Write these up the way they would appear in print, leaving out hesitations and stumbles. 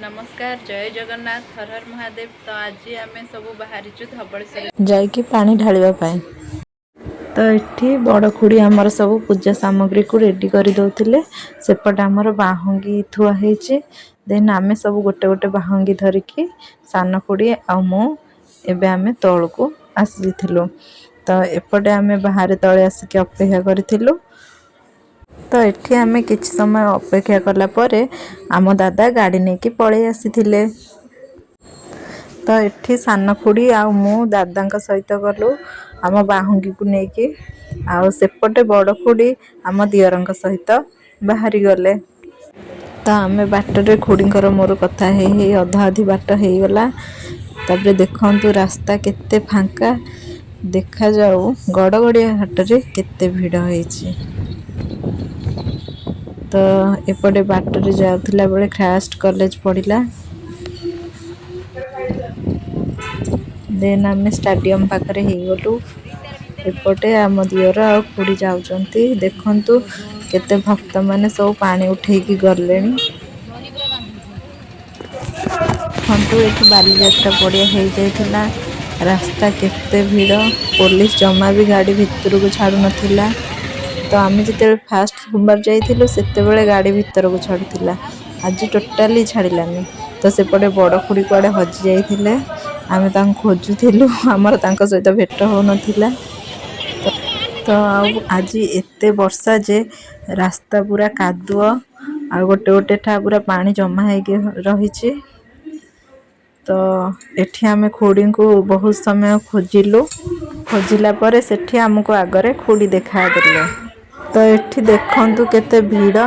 ନମସ୍କାର, ଜୟ ଜଗନ୍ନାଥ, ହର ହର ମହାଦେବ। ତ ଆଜି ଆମେ ସବୁ ବାହାରିଛୁ ଧବଳେଶ୍ୱର ଯାଇକି ପାଣି ଢାଳିବା ପାଇଁ। ତ ଏଠି ବଡ଼ ଖୁଡ଼ି ଆମର ସବୁ ପୂଜା ସାମଗ୍ରୀକୁ ରେଡ଼ି କରିଦେଉଥିଲେ। ସେପଟେ ଆମର ବାହୁଙ୍ଗି ଥୁଆ ହେଇଛି। ଦେନ୍ ଆମେ ସବୁ ଗୋଟେ ଗୋଟେ ବାହୁଙ୍ଗି ଧରିକି ସାନ ଖୁଡ଼ି ଆଉ ମୁଁ ଏବେ ଆମେ ତଳକୁ ଆସିଥିଲୁ। ତ ଏପଟେ ଆମେ ବାହାରେ ତଳେ ଆସିକି ଅପେକ୍ଷା କରିଥିଲୁ। ତ ଏଠି ଆମେ କିଛି ସମୟ ଅପେକ୍ଷା କଲା ପରେ ଆମ ଦାଦା ଗାଡ଼ି ନେଇକି ପଳେଇ ଆସିଥିଲେ। ତ ଏଠି ସାନ ଖୁଡ଼ି ଆଉ ମୁଁ ଦାଦାଙ୍କ ସହିତ ଗଲୁ ଆମ ବାହୁଙ୍ଗିକୁ ନେଇକି, ଆଉ ସେପଟେ ବଡ଼ ଖୁଡ଼ି ଆମ ଦିଅରଙ୍କ ସହିତ ବାହାରି ଗଲେ। ତ ଆମେ ବାଟରେ ଖୁଡ଼ିଙ୍କର ମୋର କଥା ହେଇ ହେଇ ଅଧା ଅଧି ବାଟ ହେଇଗଲା। ତାପରେ ଦେଖନ୍ତୁ ରାସ୍ତା କେତେ ଫାଙ୍କା। ଦେଖାଯାଉ ଗଡ଼ଗଡ଼ିଆ ଘାଟରେ କେତେ ଭିଡ଼ ହେଇଛି। ତ ଏପଟେ ବାଟରେ ଯାଉଥିଲା ବେଳେ ଖ୍ରାଷ୍ଟ କଲେଜ ପଡ଼ିଲା। ଦେନ୍ ଆମେ ଷ୍ଟାଡ଼ିୟମ୍ ପାଖରେ ହେଇଗଲୁ। ଏପଟେ ଆମ ଦିଅର ଆଉ ଖୁଡ଼ି ଯାଉଛନ୍ତି। ଦେଖନ୍ତୁ କେତେ ଭକ୍ତମାନେ ସବୁ ପାଣି ଉଠେଇକି ଗଲେଣି। ଦେଖନ୍ତୁ, ଏଠି ବାଲିଯାତ୍ରା ପଡ଼ିଆ ହେଇଯାଇଥିଲା। ରାସ୍ତା କେତେ ଭିଡ଼, ପୋଲିସ ଜମା ବି ଗାଡ଼ି ଭିତରକୁ ଛାଡ଼ୁନଥିଲା। ତ ଆମେ ଯେତେବେଳେ ଫାଷ୍ଟ ସୋମବାର ଯାଇଥିଲୁ, ସେତେବେଳେ ଗାଡ଼ି ଭିତରକୁ ଛାଡ଼ୁଥିଲା। ଆଜି ଟୋଟାଲି ଛାଡ଼ିଲାନି। ତ ସେପଟେ ବଡ଼ ଖୁଡ଼ି କୁଆଡ଼େ ହଜି ଯାଇଥିଲେ। ଆମେ ତାଙ୍କୁ ଖୋଜୁଥିଲୁ, ଆମର ତାଙ୍କ ସହିତ ଭେଟ ହେଉନଥିଲା। ତ ଆଉ ଆଜି ଏତେ ବର୍ଷା ଯେ ରାସ୍ତା ପୁରା କାଦୁଅ, ଆଉ ଗୋଟେ ଗୋଟେ ଠା ପୁରା ପାଣି ଜମା ହେଇକି ରହିଛି। ତ ଏଠି ଆମେ ଖୁଡ଼ିଙ୍କୁ ବହୁତ ସମୟ ଖୋଜିଲୁ। ଖୋଜିଲା ପରେ ସେଠି ଆମକୁ ଆଗରେ ଖୁଡ଼ି ଦେଖାଦେଲେ। ତ ଏଠି ଦେଖନ୍ତୁ କେତେ ଭିଡ଼।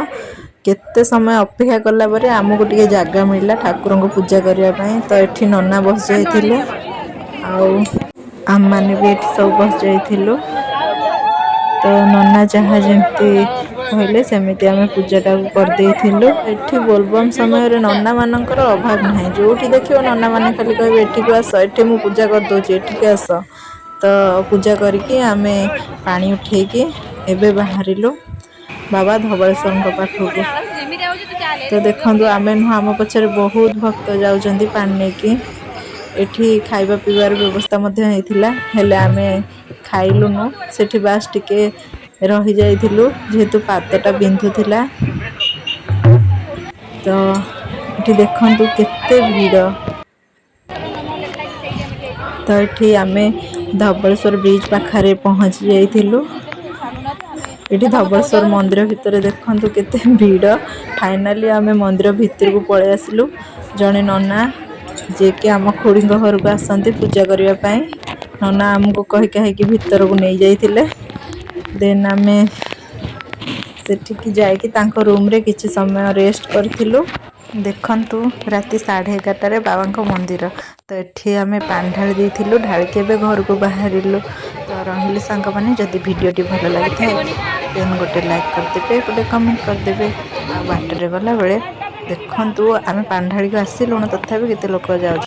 କେତେ ସମୟ ଅପେକ୍ଷା କଲା ପରେ ଆମକୁ ଟିକେ ଜାଗା ମିଳିଲା ଠାକୁରଙ୍କୁ ପୂଜା କରିବା ପାଇଁ। ତ ଏଠି ନନା ବସିଯାଇଥିଲେ ଆଉ ଆମମାନେ ବି ଏଠି ସବୁ ବସିଯାଇଥିଲୁ। ତ ନନା ଯାହା ଯେମିତି କହିଲେ, ସେମିତି ଆମେ ପୂଜାଟାକୁ କରିଦେଇଥିଲୁ। ଏଠି ବୋଲବମ୍ ସମୟରେ ନନାମାନଙ୍କର ଅଭାବ ନାହିଁ। ଯେଉଁଠି ଦେଖିବ, ନନାମାନେ ଖାଲି କହିବେ, "ଏଠିକୁ ଆସ, ଏଠି ମୁଁ ପୂଜା କରିଦେଉଛି, ଏଠିକି ଆସ।" ତ ପୂଜା କରିକି ଆମେ ପାଣି ଉଠେଇକି ଏବେ ବାହାରିଲୁ ବାବା ଧବଳେଶ୍ୱରଙ୍କ ପାଖକୁ। ତ ଦେଖନ୍ତୁ, ଆମେ ନୁହଁ, ଆମ ପଛରେ ବହୁତ ଭକ୍ତ ଯାଉଛନ୍ତି ପାଣି ନେଇକି। ଏଠି ଖାଇବା ପିଇବାର ବ୍ୟବସ୍ଥା ମଧ୍ୟ ହେଇଥିଲା, ହେଲେ ଆମେ ଖାଇଲୁନୁ। ସେଠି ବାସ୍ ଟିକେ ରହିଯାଇଥିଲୁ, ଯେହେତୁ ପାଦଟା ବିନ୍ଧୁଥିଲା। ତ ଏଠି ଦେଖନ୍ତୁ କେତେ ଭିଡ଼। ତ ଏଠି ଆମେ ଧବଳେଶ୍ୱର ବ୍ରିଜ ପାଖରେ ପହଞ୍ଚି ଯାଇଥିଲୁ। ଏଠି ଧବଳେଶ୍ୱର ମନ୍ଦିର ଭିତରେ ଦେଖନ୍ତୁ କେତେ ଭିଡ଼। ଫାଇନାଲି ଆମେ ମନ୍ଦିର ଭିତରକୁ ପଳେଇ ଆସିଲୁ। ଜଣେ ନନା, ଯିଏକି ଆମ ଖୁଡ଼ିଙ୍କ ଘରକୁ ଆସନ୍ତି ପୂଜା କରିବା ପାଇଁ, ନନା ଆମକୁ କହି କହିକି ଭିତରକୁ ନେଇଯାଇଥିଲେ। ଦେନ୍ ଆମେ ସେଠିକି ଯାଇକି ତାଙ୍କ ରୁମ୍ରେ କିଛି ସମୟ ରେଷ୍ଟ କରିଥିଲୁ। ଦେଖନ୍ତୁ, ରାତି 11:30ରେ ବାବାଙ୍କ ମନ୍ଦିର। ତ ଏଠି ଆମେ ପାଣି ଢାଳି ଦେଇଥିଲୁ। ଢାଳିକି ଏବେ ଘରକୁ ବାହାରିଲୁ। ତ ରହିଲି ସାଙ୍ଗମାନେ, ଯଦି ଭିଡ଼ିଓଟି ଭଲ ଲାଗିଥାଏ, ଦେନ୍ ଗୋଟେ ଲାଇକ୍ କରିଦେବେ, ଗୋଟେ କମେଣ୍ଟ କରିଦେବେ। ଆଉ ବାଟରେ ଗଲାବେଳେ ଦେଖନ୍ତୁ, ଆମେ ପାଣି ଢାଳିକି ଆସିଲୁଣୁ, ତଥାପି କେତେ ଲୋକ ଯାଉଛନ୍ତି।